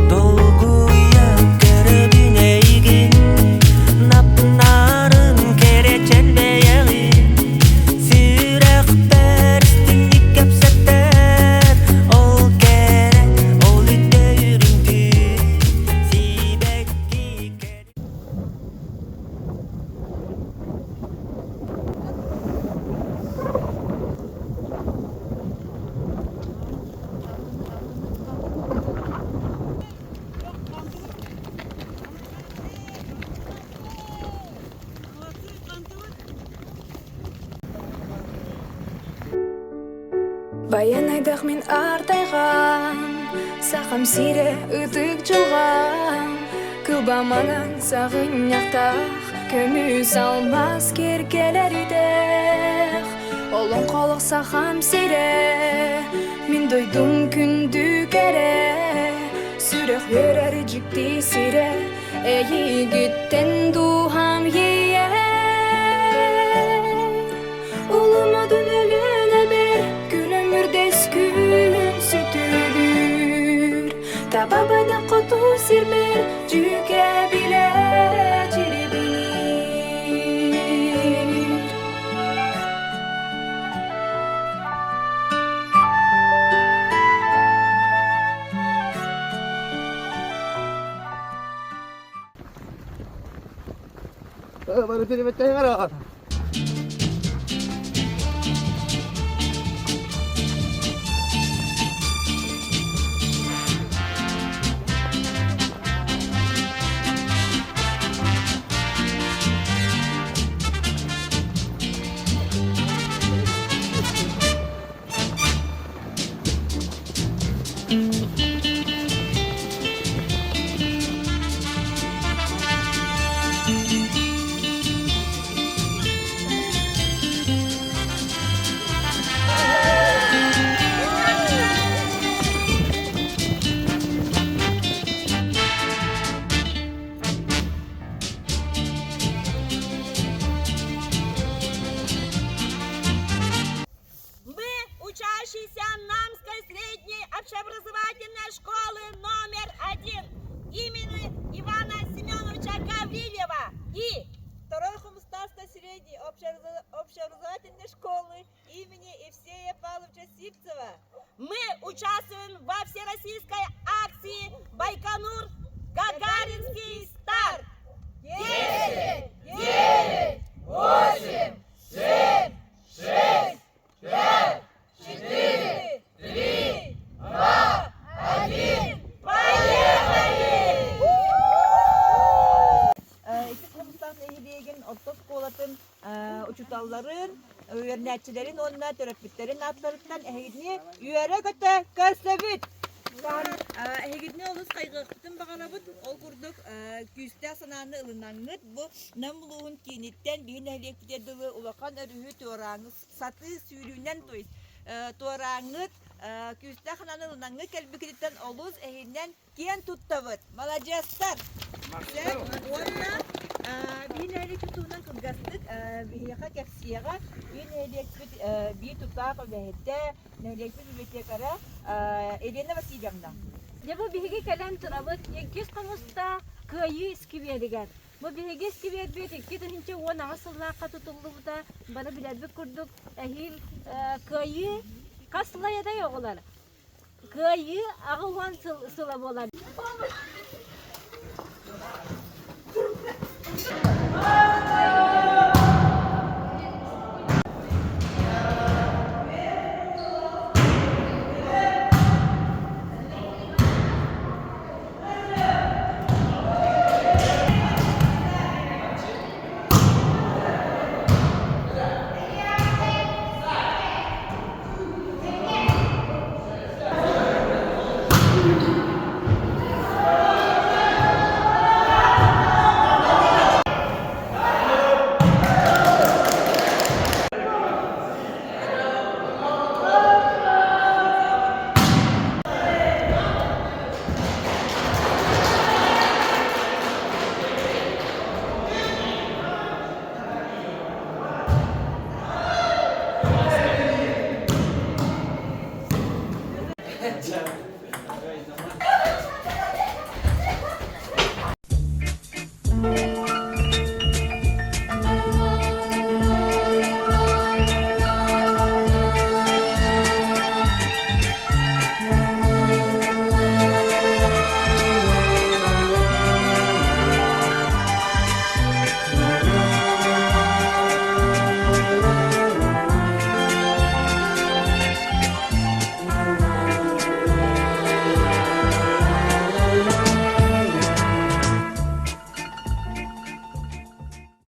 Долгуйан көрөбүн эйигин Напнарын кэрэчэн бэйэҕин Сүрэхпэр истиҥник кэпсэттэр Ол кэрэ, ол үтүөрүн күн Сибэкки Баянайдах мин артайган, Сахам сире ытык дьылҕам, Кылбаманан саҕынньахтаах, Көмүс алмаас киркэлэрдээх, Олоҥхолох сахам сирэ, Мин дойдум күндү кэрэ, Сүрэх үөрэр дьикти сирэ, Эйигиттэн дууһам иэйэр. Улумадын өлүөнэбэр Күлүмүрдэс күн сүтүлүүр. Табабына хоту сирбэр Дьүкэ билэ дьирибиниир. Мы, учащиеся Намской средней общеобразовательной школы номер 1 имени Ивана Семеновича Гаврилева и Второй Хумстарской средней общеобразовательной школы имени Евсея Павловича Сивцева. Мы участвуем во всероссийской акции «Байконур Гагаринский старт». 10, 9, 8, 7, 6, 5, 4, 3, 2, 1. Поехали! Ити Хомустаах нэһилиэгин орто оскуолатын учууталларын, үөрэнээччилэрин уонна төрөппүттэрин ааттарыттан эһигини үөрэ-көтө көрсөбүт! Эһигини олус хайҕыахпытын баҕарабыт. Ол курдук күүстээх санааны ылынаҥҥыт бу Нам улууһун кииниттэн биһи нэһилиэкпитигэр дылы улахан өрүһү туорааҥҥыт сатыы сүүрүүнэн то есть туорааҥҥыт күүстээх санааны ылынаҥҥыт кэлбиккититтэн олус эһинэн киэн туттабыт. Маладьыастар! Уонна биһи нэһилиэкпит туһунан кылгастык биһиэхэ кэпсиэҕэ. Биһи нэһилиэкпит биир тутаах үлэһитэ, нэһилиэкпит библиотекара Елена Васильевна. Дьэ бу биһиги кэлэн турабыт иккис хомустаах Кыайыы искибиэригэр. Бу биһиги искибиэрбит 2018 сыллаахха тутуллубута. Бары билэрбит курдук эһиил Кыайыы хас сылай оҕолор? Кыайыы 80 сыла буолар.